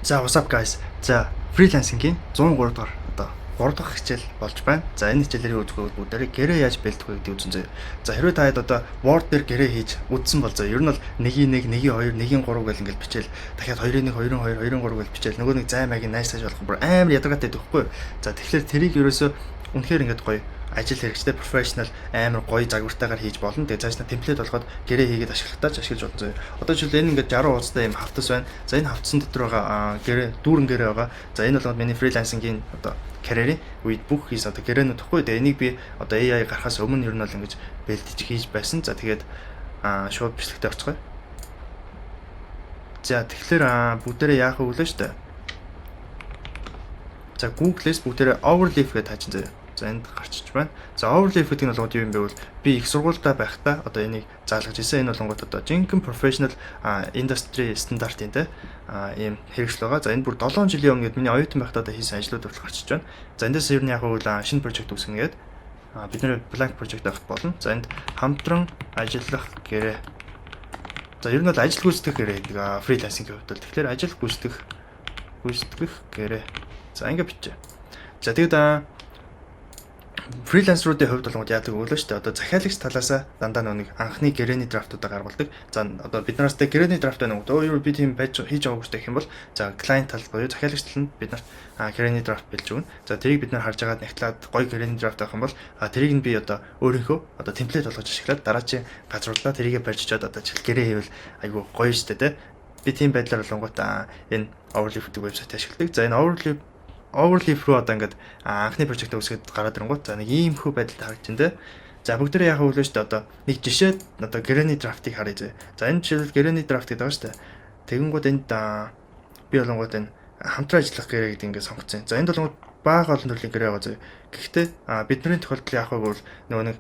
За, what's up, guys? За, freelancing-ийн 103 дугаар, одоо 3 дахь хичээл болж байна. За, энэ хичээлээр юу үзэх вэ? Бүгдээрээ гэрээ яаж бэлдэх вэ гэдгийг үзэн заяа. За, хэрвээ та хэд одоо Word дээр гэрээ хийж үзсэн бол, за, ер нь бол 1-ийн 1, 1-ийн 2, 1-ийн 3 гэл ингээл бичээл, дахиад 2-ын 1, 2-ын 2, 2-ын 3 гэл бичээл, нөгөө нэг зай маягийн найс цааш болох бүр амар ядаргаатай байдаг хгүй. За, тэгэхээр тэрийг ерөөсөө үнэхээр ингээд гоё ажил хэрэгчтэй professional амар гоё загвартайгаар хийж болно. Тэгээ цааш нь template болгоод гэрээ хийгээд ашиглахдаа ч ашиглаж болно заяа. Одоо жишээл энэ ингээд 60 хуудастай юм хавтас байна. За, энэ хавтсан дотор байгаа гэрээ, дүүрэн гэрээ байгаа. За, энэ болгоод миний freelancing-ийн одоо карьерийн үед бүх хийсэн одоо гэрээнүүд тахгүй. Тэгээ энийг би одоо AI гарахаас өмнө ер нь бол ингэж бэлдэж хийж байсан. За, тэгээд шууд бичлэгтээ орцгоё. За, тэгэхээр бүгдээрээ яах вэ гэлээ шүү дээ. За, Google-ээс бүгдээрээ Overleaf гэж таачин заяа. За, энд гарчиж байна. За, Overleaf гэдэг нь болгоод юу юм бэ бол би их сургуультай байхдаа одоо энийг заалгаж ирсэн. Энэ болонгууд одоо жинхэнэ professional industry стандарт-ын те ийм хэрэгсэл байгаа. За, энэ бүр 7 жилийн өмнө гээд миний оюутан байхдаа одоо хийсэн ажлууд хүртэл гарчиж байна. За, эндээс ер нь яг үйл шинэ project үүсгэнэ гээд бид нэр blank project авах болно. За, энд хамтран ажиллах гэрээ. За, ер нь бол ажил гүйцэтгэх гэрээ гэдэг freelancing-ийн хувьд бол тэгэхээр ажил гүйцэтгэх гэрээ. За, ингэ бичээ. За, тэгэд freelancer уудын хувьд болгоод яадаг вэ шүү дээ. Одоо захиалагч талаасаа дандаа нэг анхны гэрээний draft уудаа гаргадаг. За, одоо бид нараас тэ гэрээний draft байна уу? Өө, юу би тийм байж хийж байгаагүй шүү дээ гэх юм бол, за, client тал буюу захиалагч тал нь бид нарт гэрээний draft бэлж өгнө. За, тэрийг бид нар харж агаад нягтлаад гоё гэрээний draft авах юм бол тэрийг нь би одоо өөрийнхөө одоо template болгож ашиглаад дараачийн газруулаа тэрийгэ барьж чад одоо жил гэрээ хийвэл айгу гоё шүү дээ, тэ. Би тийм байдлаар болонгууд энэ Overleaf гэдэг вебсайт ашигладаг. За, энэ Overleaf руу одоо ингээд анхны project үүсгээд гараад ирэнгүүт, за, нэг иймэрхүү байдалд харагдаж байна те. За, бүгдээрээ яг өглөө шүү дээ, одоо нэг жишээ одоо гэрээний draft ыг харъя зэ. За, энэ жишээлбэл гэрээний draft гэдэг байгаа шүү дээ. Тэгэнгүүт энд би болонгууд энэ хамтран ажиллах гэрээ гэдэг ингээд сонгоцсон. За, энд болонгууд бага олон төрлийн гэрээ байгаа зэ. Гэхдээ бидний тохиолдолд яах вэ гэвэл нөгөө нэг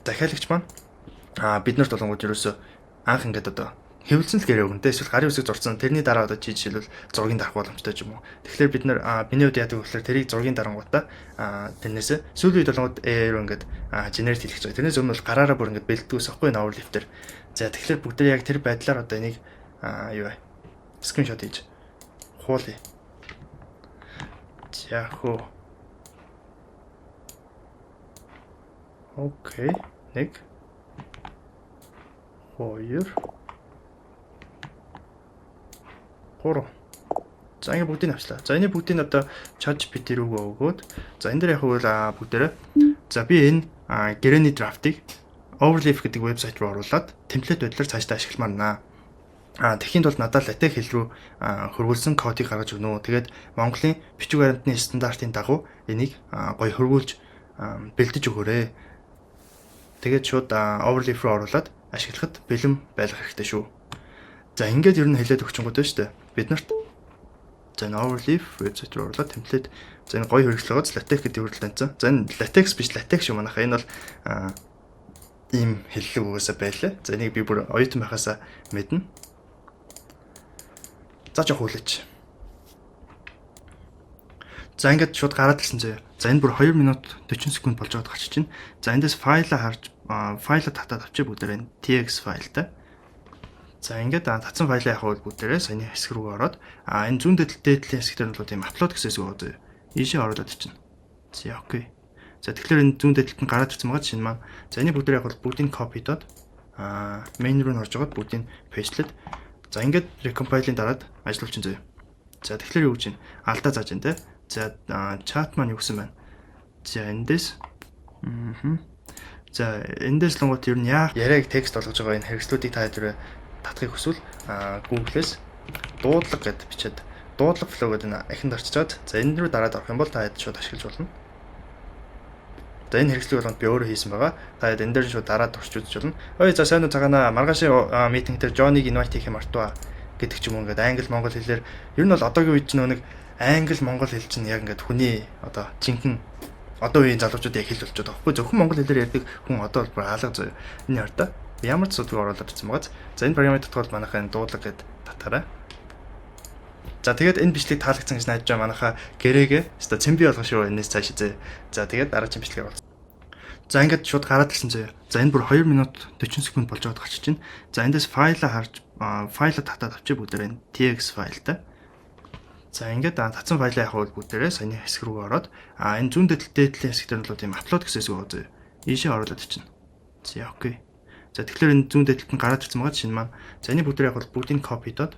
захиалагч маань бид нарт болонгууд ерөөсөө анх ингээд одоо хэвлэлсэн л гэрээ өгнө те, эсвэл гарын үсэг зурсан, тэрний дараа одоо чи жишээлбэл зургийн дарах боломжтой ч юм уу. Тэгэхээр бид нар, миний хувьд яадаг вэ гэхээр тэрийг зургийн дарангуудаа тэрнээс сүүлийн үед болонгууд AI руу ингээд generate хийх гэж байгаа. Тэрнээс өмнө бол гараараа бүр ингээд бэлддэг ус аахгүй Overleaf дээр. За, тэгэхээр бүгдээ яг тэр байдлаар одоо энийг юу вэ? Screenshot хийж хуулъя. За хөө. Okay. 1 2 3. За, ингэ бүгдийг авчлаа. За, энэ бүгдийг одоо ChatGPT рүүгээ өгөөд, за, энэ дээр яг үйл бүгдээрээ, за, би энэ гэрээний draft ыг Overleaf гэдэг вебсайт руу оруулаад template байдлаар цаашдаа ашигламаар наа. Тэгэхийн тулд надад LaTeX хэл рүү хөрвүүлсэн кодыг гаргаж өгнө үү. Тэгээд Монголын бичиг баримтны стандартын дагуу энийг гоё хөрвүүлж бэлдэж өгөөрэй. Тэгээд шууд Overleaf руу оруулаад ашиглахад бэлэн байх хэрэгтэй шүү. За, ингээд ер нь хэлээд өгчөнгүүд байна шүү дээ. Бид нарт, за, энэ Overleaf вебсайт руу оруулаад template, за, энэ гоё хэрэгсэл байгаа, LaTeX гэдэг үргэлж таньсан. За, энэ LaTeX биш, LaTeX шүү манайха. Энэ бол ийм хэллэг угаасаа байлаа. За, энийг би бүр оюутан байхаасаа мэднэ. За, жоох хүлээч. За, ингээд шууд гараад ирсэн заяа. За, энэ бүр 2 минут 40 секунд болж байгаад гарч чинь. За, эндээс файлаа харж, файлаа татаад авчиг бүгдээрээ TXT файлтай. За, ингээд татсан файлаа яг бол бүгдээрээ саяны хэсэг рүү ороод энэ зүүн дээдлийн хэсэг дээр нь бол тийм upload гэсэн хэсэг байгаа заяа. Ийшээ оруулаад очино. За, okay. За, тэгэхээр энэ зүүн дээдлэлт нь гараад ирсэн байгаа жишээ нь маань. За, энэ бүгдээр яг бол бүгдийг copy доод main руу нь орж байгаад бүгдийг paste лээд, за, ингээд recompile-ийн дараад ажиллуулчин заяа. За, тэгэхээр юу гэж байна? Алдаа зааж байна те. За, чат маань юу гэсэн байна? За, эндээс За, эндээс лонгот ер нь яах яриаг текст болгож байгаа энэ хэрэгслүүдийг та хэдвэрээ татахыг хүсвэл Google-ээс дуудлага гэд бичээд дуудлага flow гэдэг энэ ахинд орчоод, за, энэ рүү дараад орох юм бол та хэд шууд ашиглаж болно. За, энэ хэрэгслийг болгонд би өөрөө хийсэн байгаа. Та хэд энэ дээр шууд дараад турч үзэж болно. Ой, за, сайн уу цагаана, маргаашийн meeting дээр Johnny-г invite хийх юм мартваа гэдэг ч юм уу, ингээд англи монгол хэлээр. Ер нь бол одоогийн үед чинь нэг англи монгол хэл чинь яг ингээд хүний одоо жинхэнэ одоо үеийн залуучууд яг хэл болчиход байгаа байхгүй, зөвхөн монгол хэлээр ярьдаг хүн одоо бол бүр алга зөө. Энэ хараа ямар ч асуудалгүй оруулаад бичсэн байгаа. За, энэ програмын дотор манайхаа энэ дуудлага гэд татаарай. За, тэгээд энэ бичлэг таалагдсан гэж найдаж байгаа, манайхаа гэрээгээ өстой цэмби болгох шүү энэс цааш зэ. За, тэгээд дараагийн бичлэгээр уулзъя. За, ингээд шууд гараад ирсэн заяа. За, энэ бүр 2 минут 40 секунд болж байгаад гарч чинь. За, эндээс файлаа харж, файлаа татаад авчиг бүгдээрээ TXT файлтай. За, ингээд татсан файлаа яг бол бүгдээрээ саяны хэсэг рүү ороод энэ зүүн дээд талын хэсэг дээр нь бол ийм upload гэсэн хэсэг байгаа зөө. Ийшээ оруулаад очино. За, okay. За, тэгэхээр энэ зүүн дээд талд нь гараад ирсэн байгаа шинэ маань. За, энэ бүгдээр яг бол бүгдийг copy доод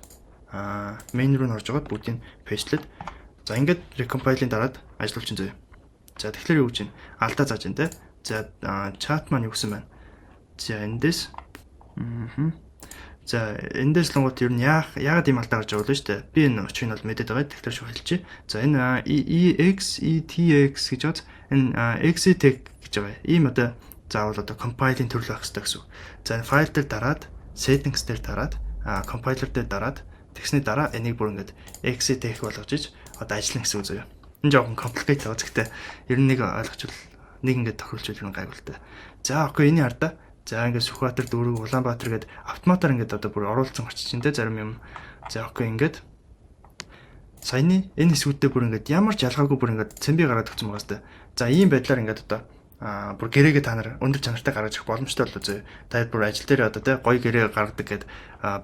main руу нь орж байгаад бүгдийг paste-лээд, за, ингээд recompile-ийн дараад ажиллуулчин зөө. За, тэгэхээр юу гэж байна? Алдаа зааж байна те. За, чат маань юу гэсэн байна? За, эндээс За, эндээс лонгот ер нь яах яагаад ийм алдаа гарч байгаа вэ шүү дээ. Би энэ учрыг нь бол мэдээд байгаа. Тэгэхээр шууд хэлчихье. За, энэ EX ETX гэж байгаа. Энэ XTech гэж байгаа. Ийм одоо заавал одоо compile-ийн төрөл байх хэрэгтэй гэсэн үг. За, энэ файл дээр дараад, settings дээр дараад, compiler дээр дараад, тэгсний дараа энийг бүр ингээд XTech болгож иж одоо ажиллана гэсэн үг заяа. Энэ жоохон complicated байгаа. Гэхдээ ер нь нэг ойлгочвол, нэг ингээд тохиолжвол ер нь гайгүй л дээ. За, okay, эний хардаа. За, ингээд Сүхбаатар дүүрэг, Улаанбаатар гээд автоматар ингээд одоо бүр оруулсан гарч чинь те зарим юм. За, okay, ингээд саяны энэ хэсгүүдээ бүр ингээд ямар ч ялгаагүй бүр ингээд цэмби гараад өгсөн байгаа сте. За, ийм байдлаар ингээд одоо бүр гэрээгээ та нар өндөр чанартай гаргаж ирэх боломжтой болоо зөө. Та бүр ажил дээр одоо те гоё гэрээ гаргадаг гэд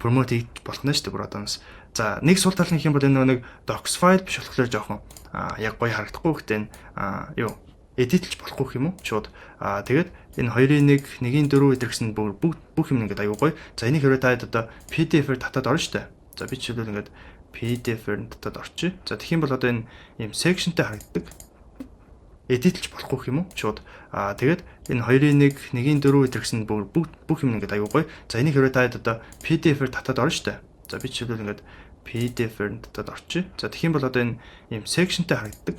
promote хийж болох нь шүү дээ бүр одооноос. За, нэг сул тал нь гэх юм бол энэ нэг docs файл биш болохоор жоохон яг гоё харагдахгүй, гэхдээ энэ юу edit-лж болохгүй юм уу шууд. Тэгээд энэ 2-ын 1, 1-ийн 4 өдр гэсэн бүх бүх юм ингээд аюу гоё. За, энийг хэрвээ та одоо PDF-ээр татаад орно шүү дээ. За, би жишээлбэл ингээд PDF-ээр татаад орчих. За, тэгэх юм бол одоо энэ ийм section-тэй харагддаг. Edit-лж болохгүй юм уу шууд. Тэгээд энэ 2-ын 1, 1-ийн 4 өдр гэсэн бүх бүх юм ингээд аюу гоё. За, энийг хэрвээ та одоо PDF-ээр татаад орно шүү дээ. За, би жишээлбэл ингээд PDF-ээр татаад орчих. За, тэгэх юм бол одоо энэ ийм section-тэй харагддаг.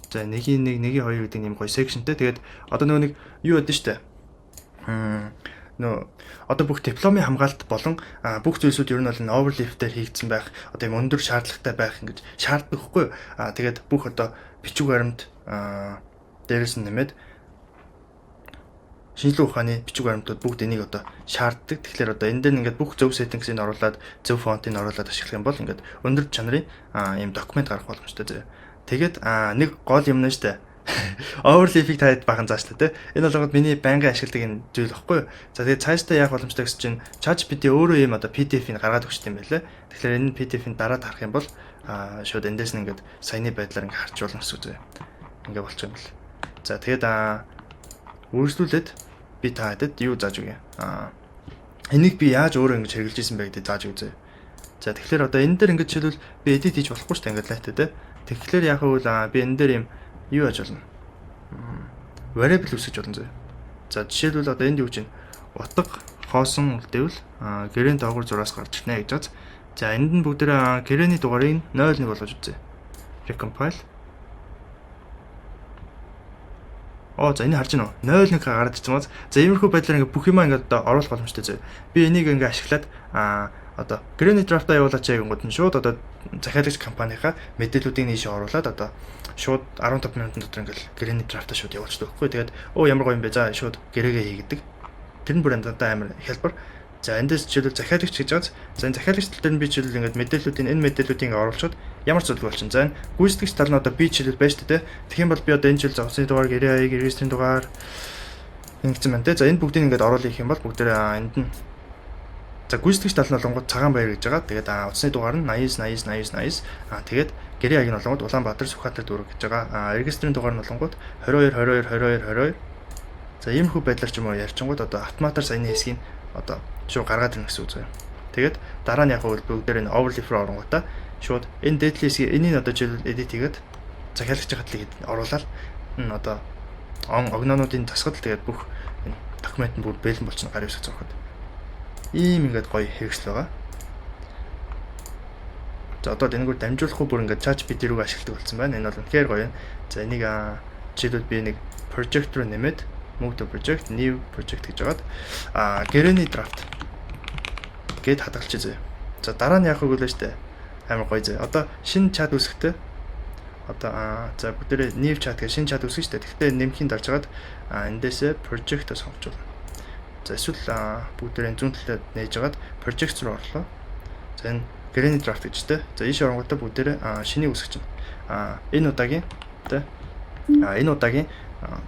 За, 1-ийн 1, 1-ийн 2 гэдэг юм гоё section-тэй. Тэгээд одоо нөгөө нэг юу байдаг штэ. Нөө одоо бүх дипломын хамгаалалт болон бүх зүйлсүүд ер нь бол энэ Overleaf дээр хийгдсэн байх, одоо юм өндөр шаардлагатай байх ингэж шаарддаг хгүй юу? Тэгээд бүх одоо бичиг баримт дээрээс нь нэмээд шинжилгээ ухааны бичиг баримтууд бүгд энийг одоо шаарддаг. Тэгэхээр одоо энэ дээр ингээд бүх зөв settings-ийг оруулаад, зөв фонтыг оруулаад ашиглах юм бол ингээд өндөр чанарын ийм документ гаргах боломжтой зөө. Тэгээд нэг гол юм нь шүү дээ. Overleaf-ийг таад бахан заашлаа те. Энэ болгоод миний байнгын ашигладаг энэ зүйл багхгүй юу? За, тэгээд цаашдаа яах боломжтой гэсэн чинь ChatGPT өөрөө ийм одоо PDF-ийг гаргаад өгч юм байлээ. Тэгэхээр энэ PDF-ийг дараад харах юм бол шууд эндээс нь ингээд саяны байдлаар ингээд харж болно гэсэн үг зөө. Ингээд болчих юм бэл. За, тэгээд үргэлжлүүлээд би та хэдэд юу зааж өгье. Энийг би яаж өөрөө ингэж хэрэглэж исэн бэ гэдэг зааж өгье. За, тэгэхээр одоо энэ дээр ингэж жишээлбэл би edit хийж болохгүй шүү дээ, ингээд лайтай те. Тэгэхээр яг үл би энэ дээр юм юу яаж болно? Variable үүсгэж болно зөө. За, жишээлбэл одоо энд юу гэж байна? Утга хоосон үлдээвэл гэрээн доогуур зураас гарч ирнэ гэж байна. За, энд нь бүгдээрээ гэрээний дугаарыг 0.1 болгож үзье. Recompile. Оо, за, энэ харж байна уу? 0.1 гараад ирсэн бааз. За, иймэрхүү байдлаар ингээ бүх юмаа ингээ одоо оруулах боломжтой зөө. Би энийг ингээ ашиглаад одоо гэрээний draft-аа явуулаач гэнгүүт нь шууд одоо захиалагч компанийнхаа мэдээллүүдийг нийшээ оруулаад одоо шууд 15 минутын дотор ингээл гэрээний draft-аа шууд явуулчихдаг байхгүй. Тэгээд өө, ямар гоё юм бэ. За, шууд гэрээгээ хийгдэг. Тэр нь бүр надад амар хялбар. За, эндээс жишээлбэл захиалагч гэж байгаа. За, энэ захиалагч тал дээр нь би жишээлбэл ингээд мэдээллүүдийн энэ мэдээллүүдийг ингээд оруулахад ямар ч зүйлгүй болчин. За, энэ гүйцэтгэгч тал нь одоо би жишээлбэл байж тээ. Тэгэх юм бол би одоо энэ жил зовсны дугаар, гэрээ хаяг, регистрийн дугаар ингэсэн байна те. За, энэ бүгдийг ингээд оруулах юм бол бүгдээрээ энд нь, за, гүйцэтгэгч тал нь болонгууд Цагаан Баяр гэж байгаа. Тэгээд утасны дугаар нь 89 89 89 89. Тэгээд гэрээ хаяг нь болонгууд Улаанбаатар, Сүхбаатар дүүрэг гэж байгаа. Регистрийн дугаар нь болонгууд 22 22 22 22. За, иймэрхүү байдлаар ч юм уу ярьчингууд одоо автоматар саяны хэсгийг одоо шууд гаргаад ирнэ гэсэн үг заяа. Тэгээд дараа нь яг үл бүгдээр энэ Overleaf руу оронгуудаа шууд энэ дээд хэсгийг энийг одоо жишээлбэл edit хийгээд захиалагчийн хатлыг оруулаад энэ одоо он огноонуудын тасгал, тэгээд бүх энэ документ нь бүр бэлэн болчихно гар үсэг зурхад. Ийм ингээд гоё хэрэгсэл байгаа. За, одоо энэгээр дамжуулахгүй бүр ингээд ChatGPT рүү ашигладаг болсон байна. Энэ бол үнэхээр гоё юм. За, энийг жишээлбэл би нэг project руу нэмээд move to project, new project гэж байгаад гэрээний draft гээд хадгалчих заяа. За, дараа нь яах вэ гэлээ штэ. Амар гоё заяа. Одоо шинэ чат үүсгэхдээ одоо за, бүгдээрээ new chat гэх шинэ чат үүсгэн штэ. Тэгэхдээ нэмхийн дарж хагаад эндээсээ project-о сонгож болно. За, эсвэл бүгдээрээ зүүн талаа нээж хагаад project руу орлоо. За, энэ гэрээний draft гэж тэ. За, ийш оронгуудаа бүгдээрээ шинийг үүсгэж байна. Энэ удаагийн тэ энэ удаагийн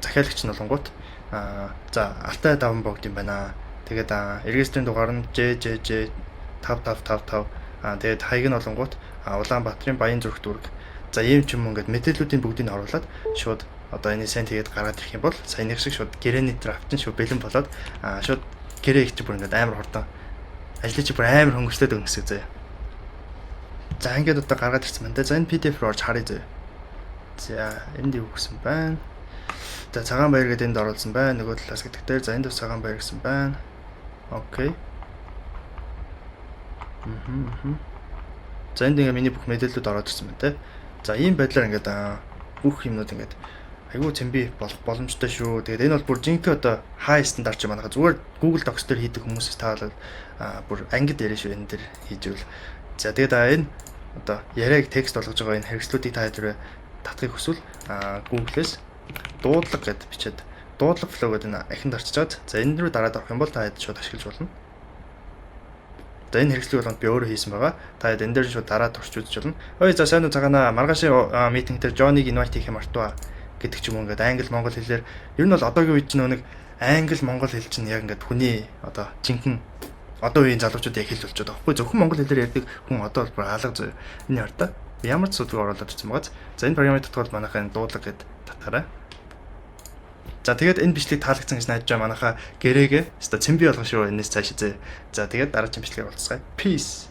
захиалагч нь болонгууд за, Алтай Даван богд юм байна. Тэгээд регистрийн дугаар нь JJJ 5555 Тэгээд хаяг нь болонгууд Улаанбаатарын Баян зүрх дүүрэг. За, ийм ч юм ингээд мэдээллүүдийн бүгдийг нь оруулаад шууд одоо энэ сайн тэгээд гаргаад ирэх юм бол саяных шиг шууд гэрээний draft нь шууд бэлэн болоод шууд гэрээ их чи бүр ингээд амар хурдан ажлыг чи бүр амар хөнгөжлөөд өгнө гэсэн заяа. За, ингээд одоо гаргаад ирсэн байна. За, энэ PDF руу орж харъя заяа. За, энд юу гэсэн байна? За, цагаан баяр гэдэг энд оруулсан байна. Нөгөө талаас гэдэг дээр, за, энд бас цагаан баяр гэсэн байна. Окей. Мм. За, энд ингээ миний бүх мэдээллүүд ороод ирсэн байна те. За, ийм байдлаар ингээд бүх юмнууд ингээд айгүй цэмбий болох боломжтой шүү. Тэгээд энэ бол бүр жинхэнэ одоо high standard ч юм аа. Зүгээр Google Docs дээр хийдэг хүмүүсээс таалал бүр ангид яриа шүү энэ дээр хийж ивэл. За, тэгээд энэ одоо яриаг текст болгож байгаа энэ хэрэгслүүдийг та хэдвэрээ татахыг хүсвэл Google-ээс дуудлага гэд бичээд дуудлага flow гэдэг энэ ахинд орчичоод, за, энэ рүү дараад авах юм бол та хэд шууд ашиглаж болно. За, энэ хэрэгслийг болгонд би өөрөө хийсэн байгаа. Та хэд энэ дээр шууд дараад турч үзэж болно. "Ой, за, сайн уу, цагаана, маргаашийн meeting дээр Johnny-г invite хийх юм мартваа" гэдэг ч юм уу, ингээд англи, монгол хэлээр. Ер нь бол одоогийн үед чинь нэг англи, монгол хэл чинь яг ингээд хүний одоо жинхэнэ одоо үеийн залуучууд яг хэл болчиход байгаа байхгүй, зөвхөн монгол хэлээр ярьдаг хүн одоо бол бүр алга зөө. Энэ хартаа ямар ч асуудалгүй оруулаад ирсэн байгаа. За, энэ програмын татгал манайхаа энэ дуудлага гэд татгаарай. За, тэгээд энэ бичлэг таалагдсан гэж найдаж байгаа. Манайхаа гэрээгээ өстой цэмбий болгон шүү энэс цааш зээ. За, тэгээд дараагийн бичлэгээр уулзцгаая. Peace.